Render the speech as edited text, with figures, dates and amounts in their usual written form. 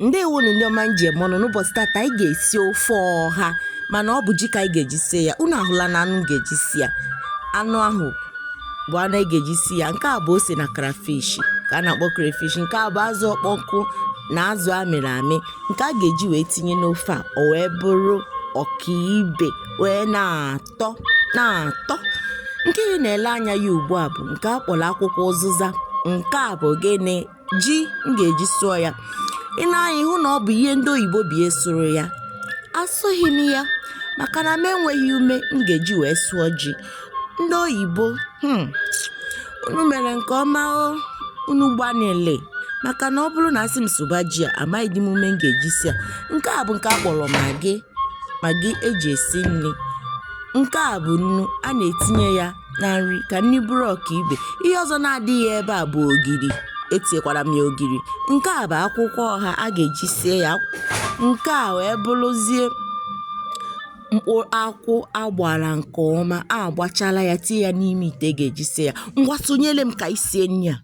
Ndewonu ndị ọma m ji eme ọnụ. N'ụbọchị tata, anyị ga-esi ofe ọha, mana ọ bụ ji ka anyị ga-eji sie ya. Unu ahụla na anụ m ga-eji sie ya. Anụ ahụ bụ anụ anyị ga-eji sie ya. Nke a bụ ose na crayfish, ka a na-akpọ crayfish. Nke a bụ azụ ọkpọ nkụ na azụ amịrị amị, nke a ga-eji wee tinye n'ofe a, o wee bụrụ ọkaibe, wee na-atọ na-atọ. Nke ị na-ele anya ya ugbu a bụ nke a kpọrọ akwụkwọ ụzịza. Nke a bụ gịnị? Ji m ga-eji sụọ ya. I nee anya, hụ na ọ bụ ihe ndị oyibo bie sụrụ ya. Asụghị m ya maka na m enweghị ume m ga-eji wee sụọ ji. Ndị oyibo, unu mere nke ọma o, unu gbanịlị, maka na ọ bụrụ na asị m sụba ji a, amaghị m ume m ga-eji si ya. Nke a bụ nke a kpọrọ Maggi, Maggi eji esi nri. Nke a bụ nnu a na-etinye ya na nri ka nri bụrụ ọkaibe. Ihe ọzọ na-adịghị ebe a bụ ogiri. Etinyekwara m ya ogiri. Nke a bụ akwụkwọ ọha a ga-eji sie ya. Nke a wee bụrụzie mkpụrụ akwụ agbara nke ọma. A agbachala ya, tinye ya n'ime ite ga-eji sie ya. Ngwa, sonyere m ka anyị sie nri a.